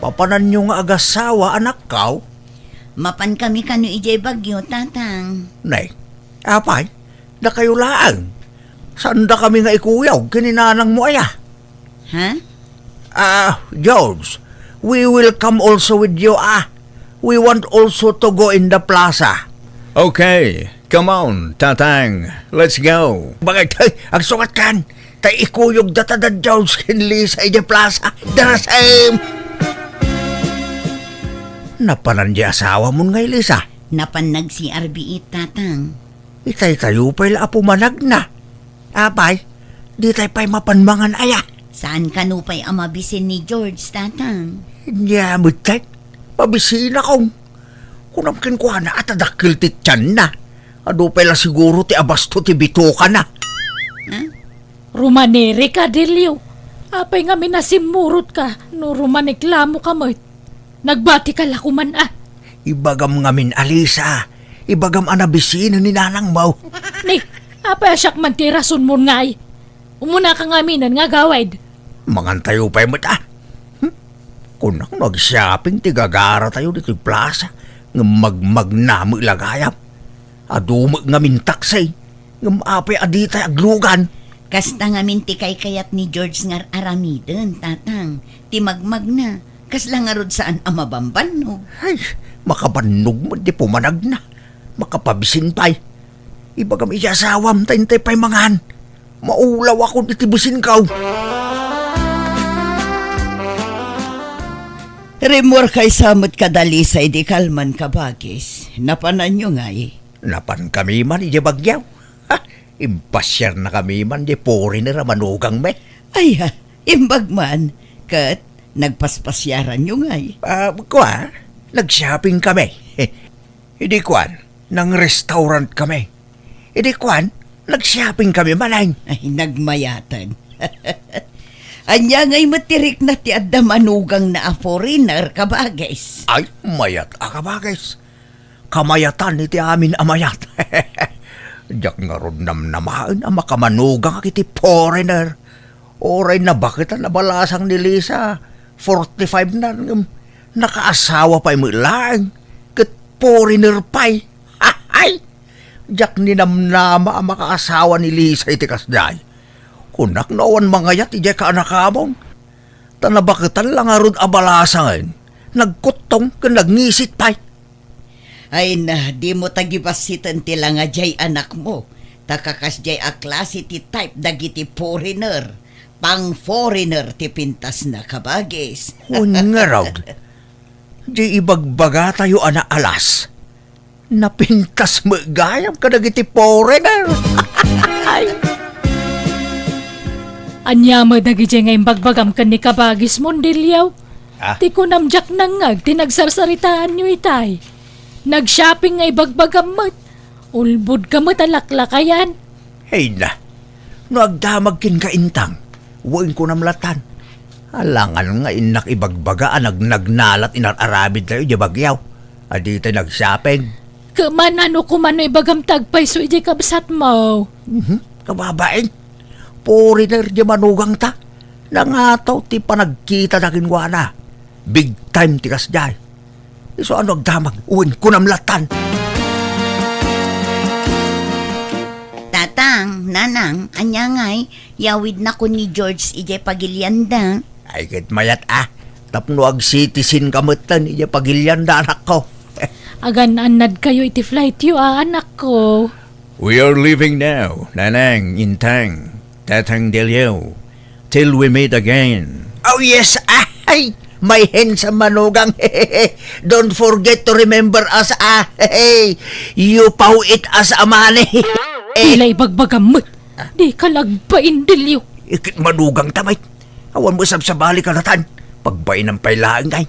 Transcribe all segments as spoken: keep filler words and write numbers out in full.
Papananyo nga agasawa, anakko? Mapan kami kano idiay Baguio, Tatang. Nay, apay, dakayo laeng. Saan da kami nga ikuyog ken ni nanangmo aya? Ha? Ah, George, we will come also with you, ah. We want also to go in the plaza. Okay, come on, Tatang. Let's go. Bakit? Agsukat kan. Tay ikuyog data da George ken Lisa idiay plaza. The same. Napanan di asawamon ngay, Lisa? Napan nag-C R B it, Tatang. Itay tayo pay la a pumanagna. Apay, di tay pay mapan mangan aya? Saan kano pay a mabisin ni George, Tatang? Nia met tay, mabisinakon. Kunam kenkuana a ta dakkel ti tianna. Adu pay la siguro ti abasto ti bitokana. Ha? Rumanirika, Delio. Apay ngamin a simmurotka no rumaniklamoka met? Nagbatika la koman a. Ibagam ngamin a, Lisa. Ibagam a nabisinen ni nanangmo. Ni, apay a siak man ti rasonmon ngay? Umunaka ngaminen nga agawid. Mangan tayo pay met a. Hmm? Kunak no ag-shopping ti gagara tayo ditoy plaza, ngem magmagna met la gayam. Adu met ngamin taksi, ngem apay a ditay aglugan? Kasta ngamin ti kaykayat ni George nga ar-aramiden, Tatang. Ti magmagna, kasla ngarud saan a mabambannog. Ay, makabannog met ti pumanagna. Makapabisin pay. Ibagam iti asawam ta intay pay mangan. Maulawakon iti bisinko. Rimmuarkaysa met kada Lisa idi kalman, kabagis. Napananyo ngay? Napankami man idiay Baguio. Ha, impasiarnakami man diay foreigner a manugangmi. Ay, ha, imbag man. Ket nagpaspasiaranyo ngay? Ah, kua, nag-shopping kami. Idi kuan, nang-restaurant kami. Idi kuan, nag-shopping kami manen. Ay, nagmayaten. Ania ngay met ti rikna ti adda manugangna a foreigner, kabagis? Ay, mayat a kabagis. Kamayatan iti amin a mayat. Diak ngarud namnamaen a makamanugangak iti foreigner. Uray nabaketan a balasang ni Lisa, forty-five na, ngem nakaasawa pay met laeng, ket foreigner pay. Ay! Diak ninamnama a makaasawa ni Lisa iti kasdiay. Kunak no awan mangayat idiay kaanakamon. Ta nabaketan la ngarud a balasangen, nagkuttong ken nagngisit pay. Ay na, dimo ta gibassiten ti langadiay anakmo, ta kakasdiay a klase ti type dagiti foreigner. Pang-foreigner ti pintasna, kabagis. Wen ngarud, di ibagbagatayo a naalas, napintas met gayam kadagiti foreigner. Ay. Ania met dagidiay nga imbagbagam ken ni kabagismo, Diliaw? Ah? Ti kunam diak nangngeg ti nagsarsaritaanyo itay. Nag-shopping nga ibagbagam met. Ulbodka met a laklakayan. Ay na, no agdamag kenka, Intang, wen kunam latan. Alangan nga innak ibagbaga a nagnagnalat inar-aramidtayo idiay Baguio a ditay nag-shopping. Ket man, ano koma no ibagam ti agpayso idiay kabsatmo? Mhm, kababain. Foreigner diay manugangta. Nangataw ti panagkitana kenkuana. Big time ti kasdiay. Isu a no agdamag, wen kunam latan. Tatang, Nanang, ania ngay, yawidnakon ni George idiay pagilianda? Ay, ket mayat a, tapno ag-citizenka metten idiay pagilianda, anakko. Agan-annadkayo iti flightyo a, anakko. We are leaving now, Nanang, Intang, Tatang Diliaw, till we meet again. Oh yes, ah, ay, my handsome manugang. Don't forget to remember us, ah. You paw it as a money. Dila ibagbagam met. Dika la agbain, Diliaw. Ikit manugangta met. Awan met sabsabali kadatan. Pagbainam pay laeng, ay.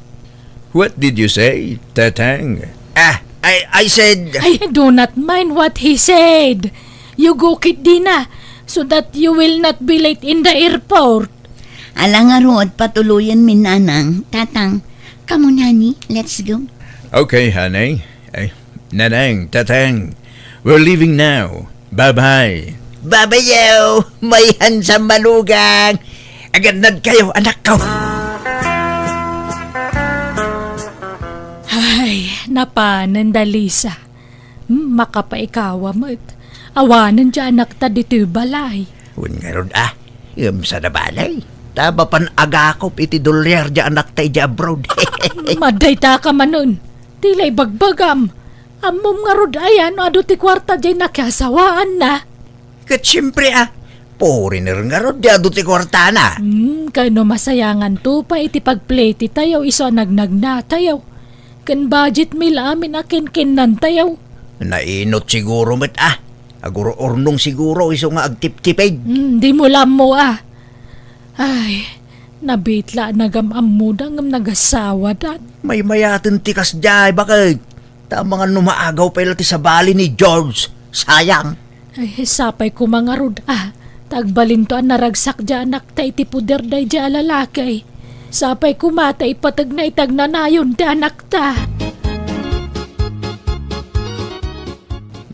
What did you say, Tatang? Ah, I, I said— I do not mind what he said. You go ketdina, so that you will not be late in the airport. Ala ngarud, patuloyenmi, Nanang. Tatang, come on, honey, let's go. Okay, honey. Ay, Nanang, Tatang, we're leaving now. Bye-bye. Bye-bye, yo, my handsome manugang. Agannadkayo, anakko. Napanen da Lisa. Hmm, makapaikawa met. Awanen diay anakta ditoy balay. Wen ngarud a, ngem saan a bale. Ta mapan agakop iti dolyar diay anakta idiay abroad. Madayta ka manen. Ti la ibagbagam. Ammom ngarud aya no adu ti kuarta diay nakiasawaanna? Ket siempre a, foreigner ngarud diay adu ti kuartana. Hmm, kano masayanganto pay iti pagplete tayo isu a nagnagna tayo. Ken budget mi la amin a kenkennan tayo. Nainot siguro met a. Agur-urnong siguro isu nga agtiptipid. Hmm, dimo la ammo a. Ay, nabitla a nagam-ammoda ngem nagasawadan. Maymayaten ti kasdiay, baket. Ta amangan no maagaw pay la ti sabali ni George. Sayang. Ay, sapay koma ngarud a. Ta agbalinto a naragsak diay anakta iti poder daydiay a lalaki. Sapay koma ta ipategna iti agnanayon ti anakta.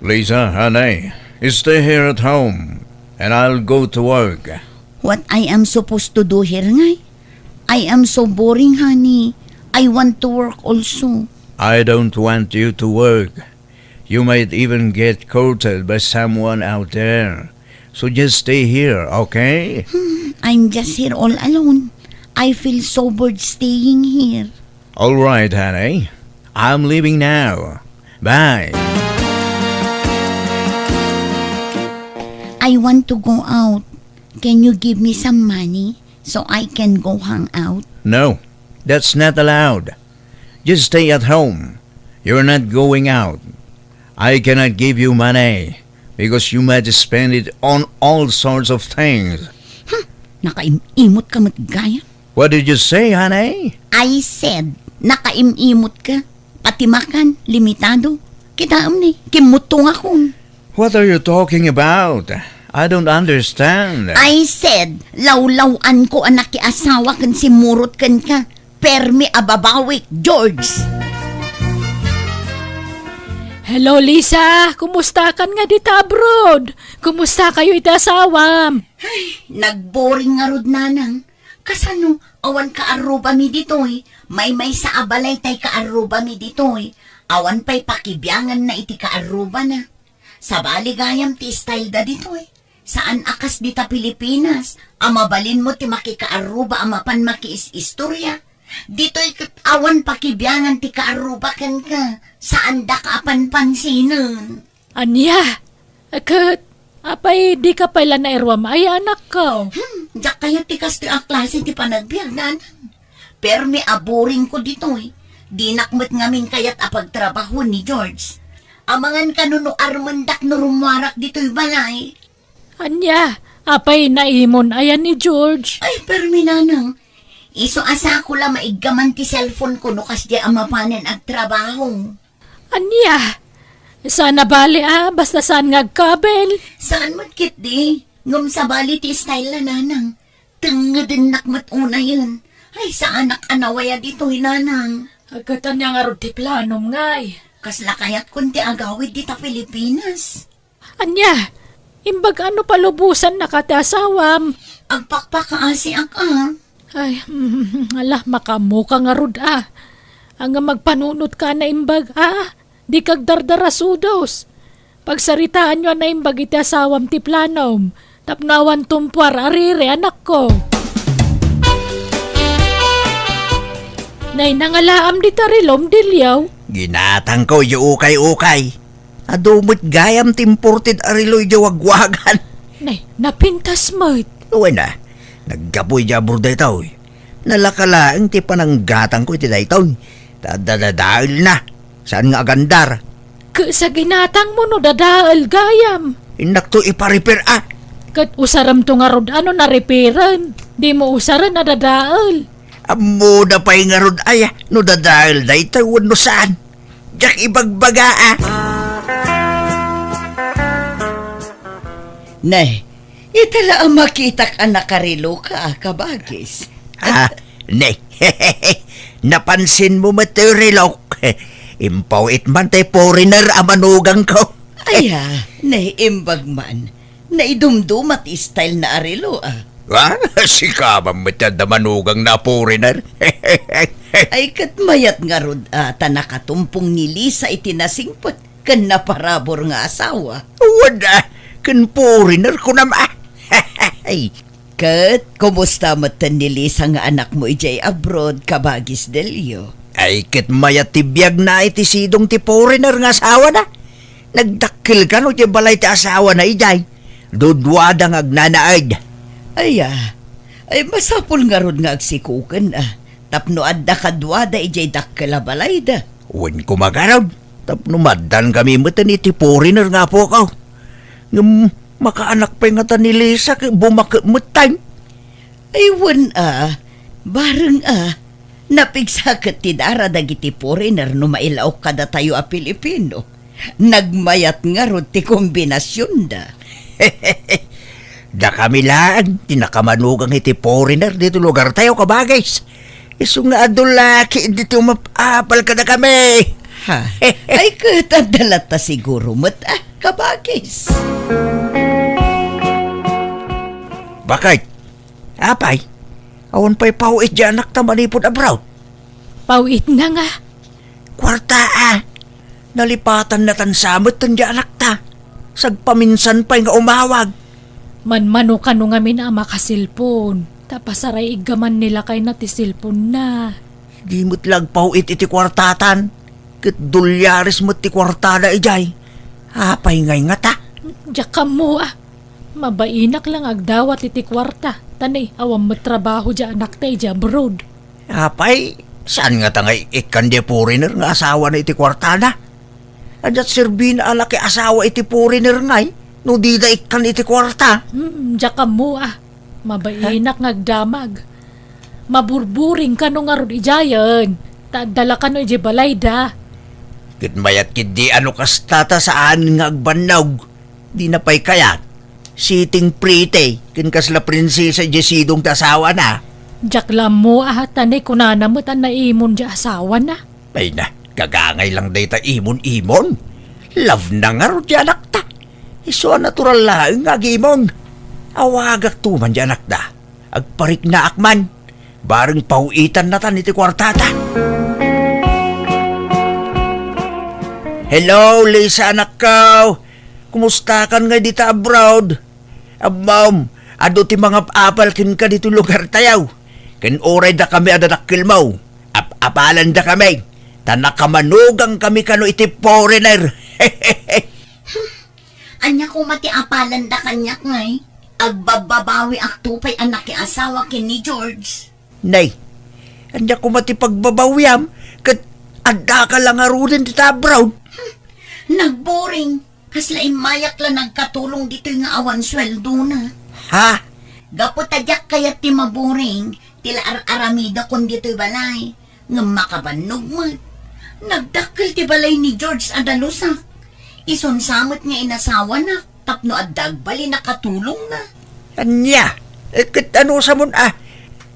Lisa, honey, stay here at home, and I'll go to work. What I am supposed to do here, ngay? I am so boring, honey. I want to work also. I don't want you to work. You might even get courted by someone out there. So just stay here, okay? Hmm, I'm just here all alone. I feel so bored staying here. All right, honey. I'm leaving now. Bye. I want to go out. Can you give me some money so I can go hang out? No, that's not allowed. Just stay at home. You're not going out. I cannot give you money because you might spend it on all sorts of things. Hmm, nakaim-imot ka met gayam. What did you say, honey? I said, nakaim-imot ka. Pati makan, limitado. Kitaem ni, kimmutto nga kun. What are you talking about? I don't understand. I said, lawlaw-an ko a nakiasawa ken simmurot kenka. Permi a babawik, George. Hello, Lisa. Kumusta kan nga dita abroad? Kumusta kayo iti asawam? Ay, nagboring ngarud, nanang. Kasano, awan kaarrubami ditoy? Maymaysa a balay tay kaarrubami ditoy. Awan pay pakibianganna iti kaarrubana. Sabali gayam ti style da ditoy. Saan a kas dita Pilipinas, a mabalinmo ti makikaarruba a mapan makiis-istorya. Ditoy ket awan pakibiangan ti kaarruba kenka. Saandaka a panpansinen. Ania? Ket, apay, dika pay la nairuam aya, anakko? Hmm, diak kayat ti kastoy a klase ti panagbiag, nanang. Permi a boring ko ditoy. Dinak met ngamin kayat a pagtrabahoen ni George. Amangan kano no armendak no rummuarak ditoy balay. Ania, apay naimon aya ni George? Ay, permi, nanang. Isu a sako la maiggaman ti cellphone ko no kasdiay a mapanen agtrabaho. Ania? Saan a bale a, basta saan nga agkabel? Saan met ketdi? Ngem sabali ti style la, nanang. Tengngedennak met unayen. Ay, saanak a nawaya ditoy, nanang. Ket ania ngarud ti planom, ngay? Kasla kayatkon ti agawid dita Pilipinas. Ania? Imbag a no palubosannaka ti asawam? Agpakpakaasiak a. Ay, ala, makaammoka ngarud a. Ania, magpanunotka a naimbag a. Dika agdardarasudos. Pagsaritaanyo a naimbag iti asawam ti planom. Tapno awan tumpuar a riri, anakko. Nay, nangalaam dita relom, Dilio? Ginatangko idiay ukay-ukay. Adu met gayam ti imported a relo idiay wagwagan. Nay, napintas met. Wen a, naggapu idiay abroad daytoy. Nalaka laeng ti pananggatangko iti daytoy. Ta dadadaelna. Saan nga agandar? Ket sa ginatangmo no dadael gayam. Innakto ipa-repair a. Ket usaremto ngarud a no na-repairen. Dimo usaren a dadael. Ammoda pay ngarud aya no dadael daytoy wenno saan. Diak ibagbaga a. Ne, ita la a makitak a nakareloka a kabagis. Ah, ne. Napansinmo met ti relok. Impaw-it man ti foreigner a manugangko. Aya, ne, imbag man. Naidumduma ti style na a relo, ah. Ha? Sika man met ti adda manugangna a foreigner. Ay, ket mayat ngarud a ta nakatumpong ni Lisa iti nasingpet ken naparabur nga asawa. Wen a, ken foreigner kunam a. Ay, ket kumusta metten ni Lisa nga anakmo idiay abroad, Kabagis Delio? Ay, ket mayat ti biagna iti sidong ti foreigner nga asawana. Nagdakkel kano ti balay ti asawana idiay. Duduada nga agnanaed. Ay, a. Ay, masapul ngarud nga agsikoken, a. Tapno adda kaduada idiay dakkel a balayda. Wen koma ngarud, tapno maaddaan kami metten iti foreigner nga apoko. Ngem makaanak pay ngata ni Lisa ket bumaket metten. Ay, wen a, bareng a, napigsa ket ti dara dagiti foreigner no mailaok kadatayo a Pilipino. Nagmayat ngarud ti kombinasionda. Dakami laeng ti nakamanugang iti foreigner ditoy lugartayo, Kabagis. Isu nga adu la ketdi ti umap-apal kadakami. Ha? Ay, ket adda latta siguro met, a, Kabagis. Bakit? Apay, awan pay paw-it diay anakta manipud abroad? Paw-itna nga. Kuarta a. Nalipatannatan sa metten diay anakta. Sagpaminsan pay nga umawag. Manmano kano ngamin a makaselpon, ta pasaray-iggaman ni lakayna ti selponna. Di met la agpaw-it iti kuartatan, ket dolyares met ti kuartada idiay. Apay ngay ngata? Diak ammo a. Mabainak la nga agdawat iti kuarta, ta ni awan met trabaho diay anakta idiay abroad. Apay, saan ngata nga ikkan diay foreigner nga asawana iti kuartada? Adiat serbina a nakiasawa iti foreigner ngay, no dida ikkan iti kuarta? Hmm, diak ammo a. Mabainak nga agdamag. Maburburing kano ngarud idiayen, ta adda la kano idiay balayda. Ket mayat ketdi a no kasta ta saan nga agbannog. Dina pay kayat. Sitting pretty, ken kasla prinsesa idiay sidong ti asawana. Diak la ammo a, ta ni kunana met a naimon diay asawana. Ay na, gagangay lang dayta imon-imon. Love na ngarud diay anakta. Isu a natural laeng nga agimon. Awagakto man diay anakda. Agpariknaak man. Bareng paw-itannatan iti kuartata. Hello, Lisa, anakko. Kumustakan ngay dita abroad? Ammom, adu ti mangap-apal kenka ditoy lugartayo. Ken uray dakami a dadakkelmo, ap-apalanda kami, ta nakamanugang kami kano iti foreigner. Ania koma ti apalanda kaniak ngay? Agbababawiakto pay a nakiasawa ken ni George. Nay, ania koma ti pagbabawiam ket addaka la ngaruden dita abroad? Nagboring. Kasla immayak la nagkatulong ditoy nga awan sueldona. Ha? Gapu ta diak kayat ti maboring, ti la ar-aramidakon ditoy balay. Ngem makabannog met. Nagdakkel ti balay ni George a dalusak. Isun sa met nga inasawanak tapno adda agbalin a katulongna. Ania? Eh, ket anusamon a?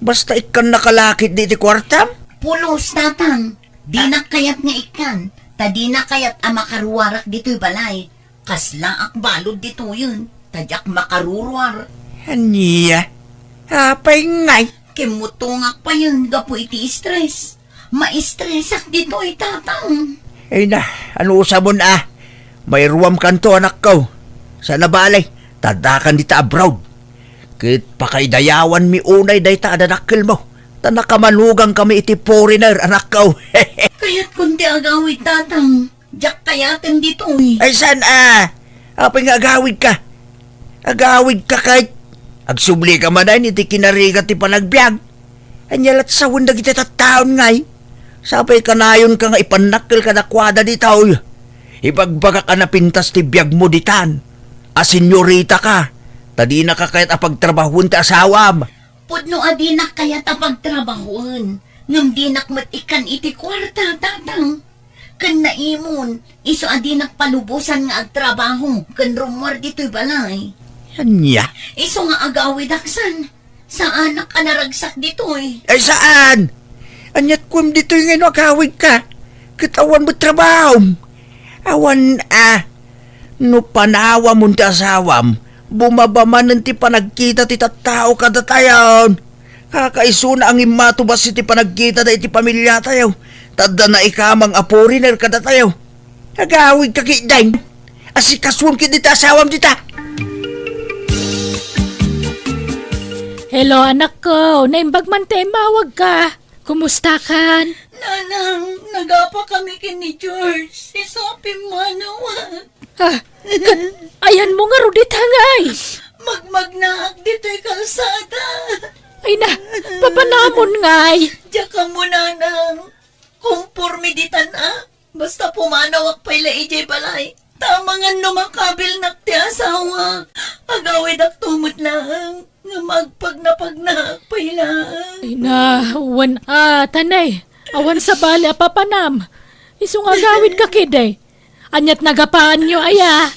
Basta ikkannaka la ketdi iti kuartam? Pulos, Tatang. Dinak kayat nga ikkan, ta dina kayat a makaruarak ditoy balay. Kaslaak balud ditoyen, ta diak makaruruar. Ania? Apay ngay? Kimmutongak payen gapu iti stress. Maistresak ditoy, Tatang. Ay na, anusamon a? Mairuamkanto, anakko. Saan a bale, ta addakan dita abroad. Ket pakaidayawanmi unay dayta a dadakkelmo, ta nakamanugangkami iti foreigner, anakko. Kayatkon ti agawid, Tatang. Diak kayaten ditoy. Ay, saan a? Apay nga agawidka? Agawidka ket agsublika manen iti kinarigat ti panagbiag. Ania la't sawen dagiti tattaon ngay? Sapay kanayonka nga ipannakkel kadakuada ditoy. Ibagbagak a napintas ti biagmo ditan a senyoritaka, ta dinaka kayat a pagtrabahoen ti asawam. Pudno a dinak kayat a pagtrabahoen, ngem dinak met ikkan iti kuarta, Tatang. Ken naimon, isu a dinak palubosan nga agtrabaho ken rummuar ditoy balay. Ania? Isu nga agawidak san, saanak a naragsak ditoy. Ay, saan? Ania't kuem ditoy nga no agawidka? Ket awan met trabahom. Awan a. No panawamon ti asawam, Bumaba manen ti panagkita ti tattao kadatayon. Kakaisuna a ngimmatubas iti panagkitada iti pamiliatayo. Ta adda naikamang a foreigner kadatayo. Agawidka ketdin. Asikasuem ketdi ti asawam dita. Hello, anakko. Naimbag man ti immawagka. Kumustakan? Nanang, nagapa kami ken ni George. Isu a pimmanawak. Ah, ket ayanmo ngarud ita, ngay? Magmagnaak ditoy kalsada. Ay na, papanamon, ngay? Diak ammo, nanang. Komporme ditan a. Basta pumanawak pay la idiay balay. Ta amangan no makabilnak ti asawak, agawidak to met laeng nga magpagnapagnaak pay laeng. Ay na, wen a, tanay. Awan sabali a papanam. Isu nga agawidka ketdi. Ania't nagapaanyo aya?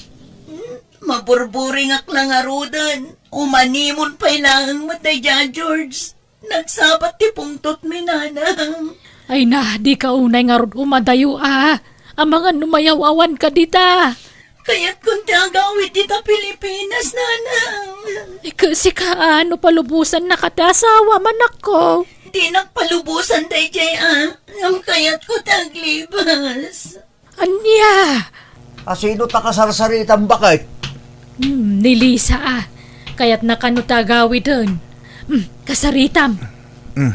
Maburburingak la ngaruden. Umanimon pay laeng met daydiay a George. Nagsabat ti pungtotmi, nanang. Ay na, dika unay ngarud umadayo a. Amangan no mayaw-awanka dita. Kayatkon ti agawid dita Pilipinas, nanang. Ket sika a, no palubosannaka ti asawam, anakko? Dinak palubosan daydiay a. Ngem kayatko ti aglibas. Ania? Asino ta kasarsaritam, baket? Hmm, ni Lisa a. Kayatna kano ta agawiden. Hmm, kasaritam. Hmm.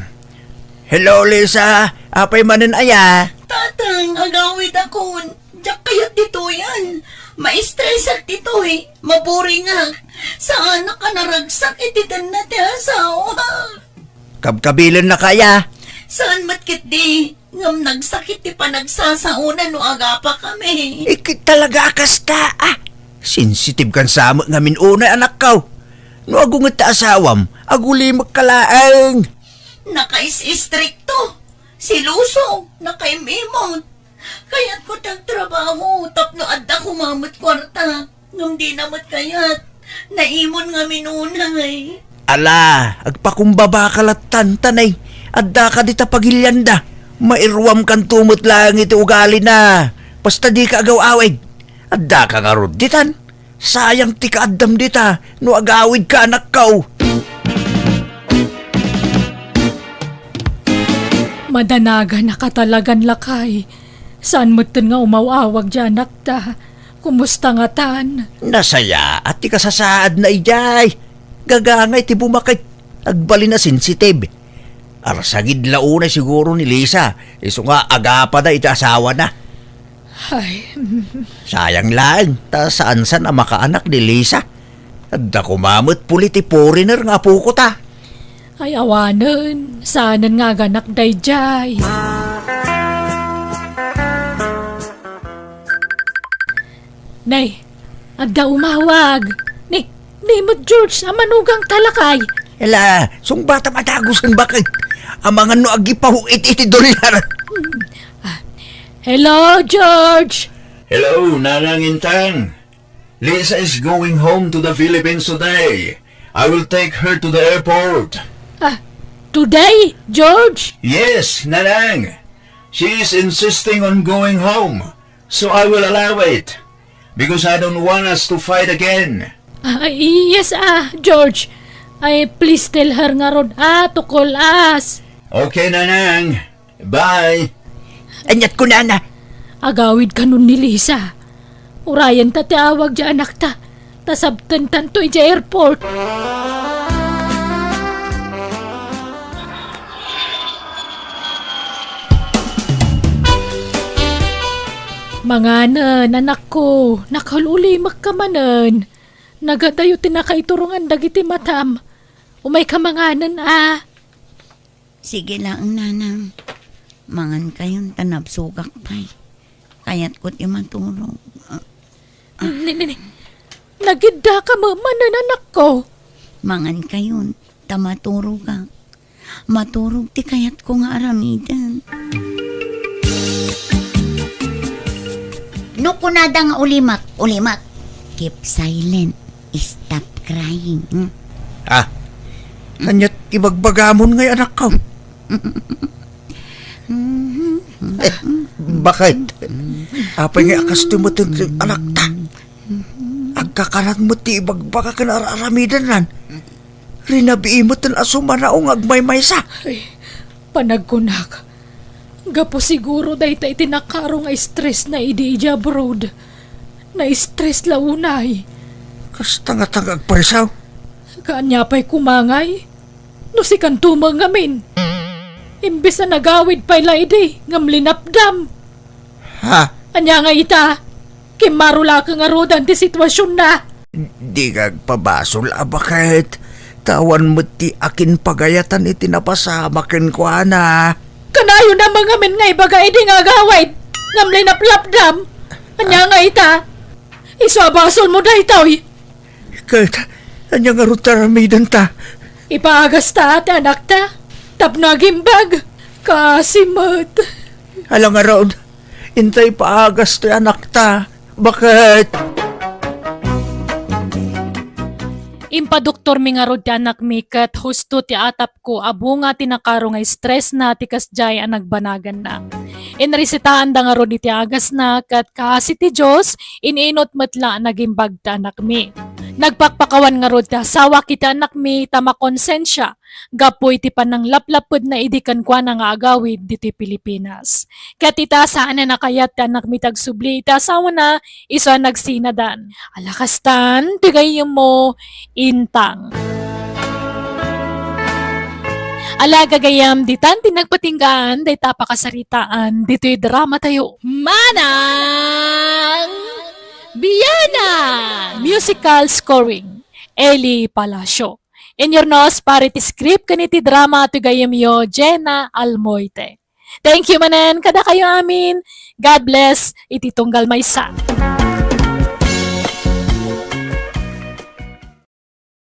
Hello, Lisa. Apay manen aya? Tatang, agawidakon. Diak kayat ditoyen. Maistresak ditoy. Maburingak. Saanak a naragsak iti tenna ti asawa. Kabkabilennaka aya? Saan met ketdi, ngem nagsakit ti panagsasaona no agapa kami. Ikit talaga a kasta, ah. Sensitibkan sa met ngamin unay, anakko. No agunget ti asawam, agulimekka laeng. Nakais-istrikto, seloso, nakaim-imot. Kayatko ti agtrabaho tapno adda koma met kuarta. Ngem dina met kayat. Naimon ngamin unay. Ala, agpakumbabaka lattan, tanay. Addaka dita pagilianda. Mairuamkanto met laeng iti ugalina. Basta dika agaw-awid. Addaka ngarud ditan. Sayang ti kaaddam dita no agawidka, anakko. Madanaganaka talagan, lakay. Saan metten nga umaw-awag diay anakta? Kumusta ngatan? Nasayaat ti kasasaadna idiay. Gagangay ti bumaket. Agbalin a sensitib. Arsagid la unay siguro ni Lisa, isu nga agapada iti asawana. Ay. Sayang laeng, ta saansan a makaanak ni Lisa. Adda koma met puli ti foreigner nga apoko ta. Ay, awanen, saanen nga aganak daydiay. Nay, adda umawag. Ni, ni met George, a manugang ta lakay. Ala, sungbatam a dagusen, baket. Amangan no agipaw-it iti dollar. Hmm. Ah, hello, George. Hello, Nanang Intang. Lisa is going home to the Philippines today. I will take her to the airport. Ah, today, George? Yes, Nanang. She is insisting on going home. So I will allow it, because I don't want us to fight again. Ah, yes, ah, George. Ay, please tell her ngarud, ah, to call us. Okay, Nanang. Bye. Ania't kunana? Agawid kanon ni Lisa. Urayen ta ti awag diay anakta. Ta sabtentanto idiay airport. Manganen, anakko, nakaul-ulimekka manen. Nagadayo ti nakaiturongan dagiti matam. Umayka manganen, a. Sige laeng, Nanang. Mangankayon ta nabsogak pay. Kayatko ti maturog. Ni, ni, ni. Nagiddaka met manen, anakko. Mangankayon ta maturogak. Maturog ti kayatko nga aramiden. No kunada nga ulimek, ulimek. Keep silent. Stop crying. Hmm? Ah, ania't ibagbagamon ngay, anakko? Eh, baket? Apay ngay a kastoy met ti anakta? Ag-, Kakanak met ti ibagbaga ken ar-aramidennan. Rinabii met ten a sumanaw nga agmaymaysa. Ay, panagkunak. Gapu siguro dayta iti nakaro nga stress na idi idiay abroad. Na-stress la unay. Kasta nga ta nga agpaysaw. Kaanya pay kumangay? No sikanto met ngamin. Imbes a nagawid pay la idi, ngem linapdam. Ha? Ania nga ita? Kimmaro la ka ngaruden ti situasionna. Di nga agpabasol a baket. Ta awan met ti akin pagayatan iti napasama kenkuana. Kanayon a mangamin nga ibaga idi nga agawid, ngem linaplapdam. Ania nga ita? Isu a basolmo daytoy. Ket, ania ngarud ti aramidenta? Ipaagasta ti anakta, tapno agimbag. Kaasi met. Ala ngarud, inta ipaagas ti anakta. Baket? Impadoktormi ngarud ti anakmi ket husto ti atapko a bunga ti nakaro nga stressna ti kasdiay a nagbanaganna. Inresetaanda ngarud iti agasna ket kaasi ti Dios, in-inut met la a nagimbag ti anakmi. Nagpakpakawan ngarud ti asawak iti anakmi ta makonsensia gapu iti pananglaplapedna idi kenkuana nga agawid ditoy Pilipinas. Ket ita, saan a nakayat ti anakmi ti agsubli iti asawana isu a nagsinadan. Ala kastan, ti gayyemmo, Intang. Ala gagayyem, ditan ti nagpatinggaan dayta a pakasaritaan ditoy dramatayo. Manang Bianang! Musical scoring, Eli Palacio. Inurnos para iti script ken iti drama ti gayyemyo, Jenna Almoite. Thank you manen kadakayo amin. God bless iti tunggal maysa.